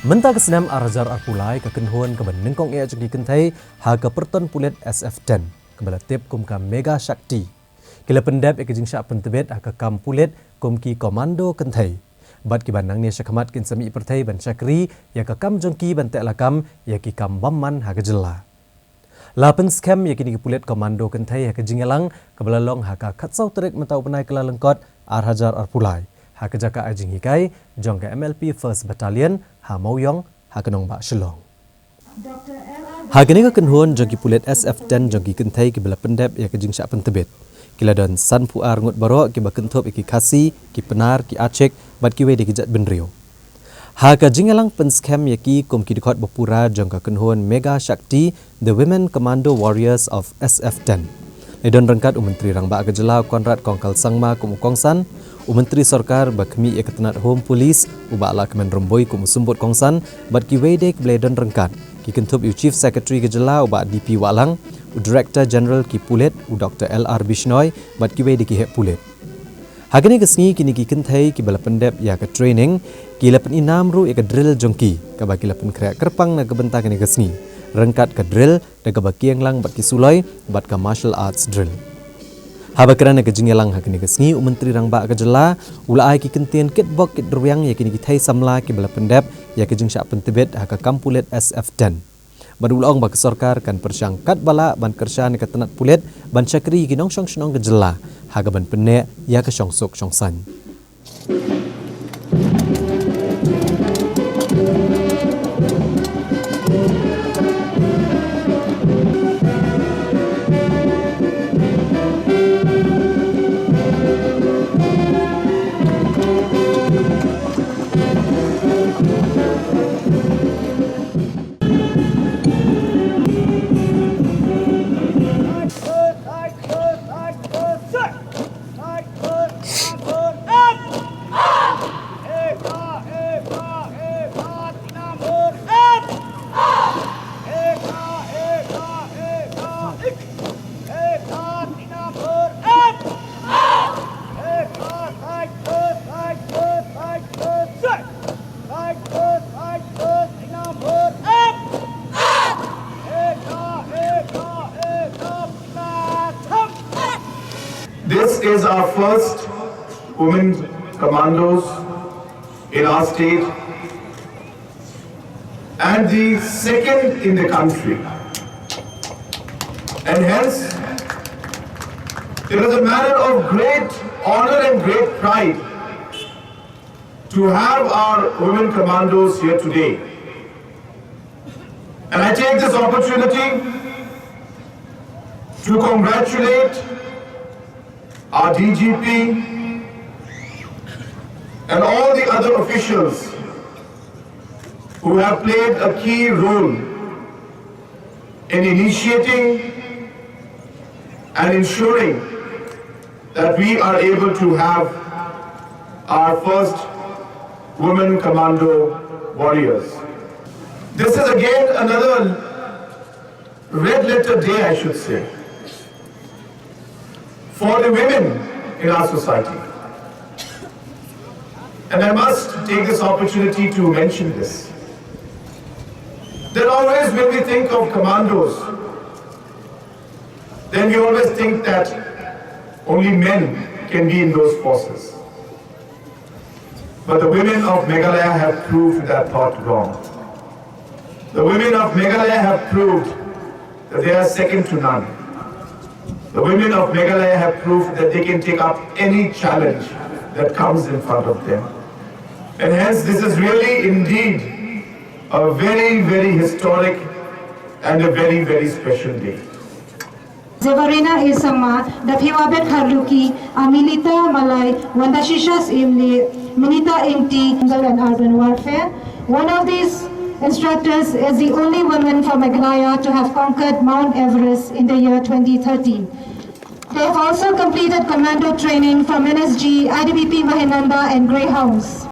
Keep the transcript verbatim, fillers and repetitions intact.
Mynta ka snem ar hajar arphew lai, ka kynhun kaba nyngkong eh jong ki kynthei ha ka pyrton pulit S F ten, kaba la tip kum ka Mega Shakti, ki la pyndep ïa ka jingshah pyntbit ha ka kam pulit kum ki komando kynthei. Bad kiba nangne shakhmat kin sa mih pyrthei ban shakri ïa ka kam jong ki ban teh lakam ïa ki kam bymman ha ka jylla. La pynskhem ïa kine ki pulit komando kynthei ha ka jingïalang kaba la long ha ka khatsaw tarik mynta u bnai Kyllalyngkot ar hajar arphew lai, ha ka jaka ai jinghikai jong ka M L P First Battalion ha Mawïong, ha ka nongbah Shillong. Ha kane ka kynhun jong ki pulit S F ten jong ki kynthei kiba la pyndep ïa ka jingshah pyntbit, ki la don sanphew ar ngut baroh kiba kynthup ïa ki Khasi, ki Pnar, ki Achik bad kiwei de ki jaitbynriew. Ha ka jingïalang pynskhem ïa ki kum ki dkhot bapura jong ka kynhun Mega Shakti, The Women Commando Warriors of S F ten, la don ryngkat u Myntri Rangbah ka jylla u Conrad Kongkal Sangma kum u kongsan, u Myntri Sorkar ba khmih ïa ka tnat Home Police u Bah Lahkmen Rymbui kum u symbud kongsan, bad kiwei de kiba la don ryngkat ki kynthup ïa u Chief Secretary ka jylla u Bah D P Wahlang, u Director General ki pulit u Doctor L R Bishnoi bad kiwei de ki heh pulit. Ha kane ka sngi kine ki kynthei kiba la pyndep ïa ka training ki la pynïnam ruh ïa ka drill jong ki, kaba ki la pynkhreh kyrpang na ka bynta kane ka sngi, ryngkat ka drill da kaba ki ïalang bad ki suloi bad ka martial arts drill. Haba kren ha ka jingïalang ha kane ka sngi, u Myntri Rangbah ka jylla u la ai ki kyntien kitbok kitrwiang ïa kine ki thei samla kiba la pyndep ïa ka jingshah pyntbit ha ka kam pulit S F ten. Bad u la ong ba ka sorkar kan pyrshang katba lah ban kyrshan ïa ka tnat pulit ban shakri ïa ki nongshong shnong ka jylla ha kaban pynneh ïa ka shongsuk shongsaiñ. This is our first women commandos in our state and the second in the country. And hence, it is a matter of great honor and great pride to have our women commandos here today. And I take this opportunity to congratulate our D G P and all the other officials who have played a key role in initiating and ensuring that we are able to have our first women commando warriors. This is again another red letter day, I should say, for the women in our society. And I must take this opportunity to mention this. That always when we think of commandos, then we always think that only men can be in those forces. But the women of Meghalaya have proved that thought wrong. The women of Meghalaya have proved that they are second to none. The women of Meghalaya have proved that they can take up any challenge that comes in front of them. And hence, this is really indeed a very, very historic and a very, very special day. Severina A Sangma, Daphiwa Bet Kharluki, Amilita Malai, Wandashisha Imli, Minita Ingti, Jungle and Urban Warfare. One of these instructors is the only woman from Meghalaya to have conquered Mount Everest in the year twenty thirteen. They have also completed commando training from N S G, I T B P Mahenanda, and Greyhounds.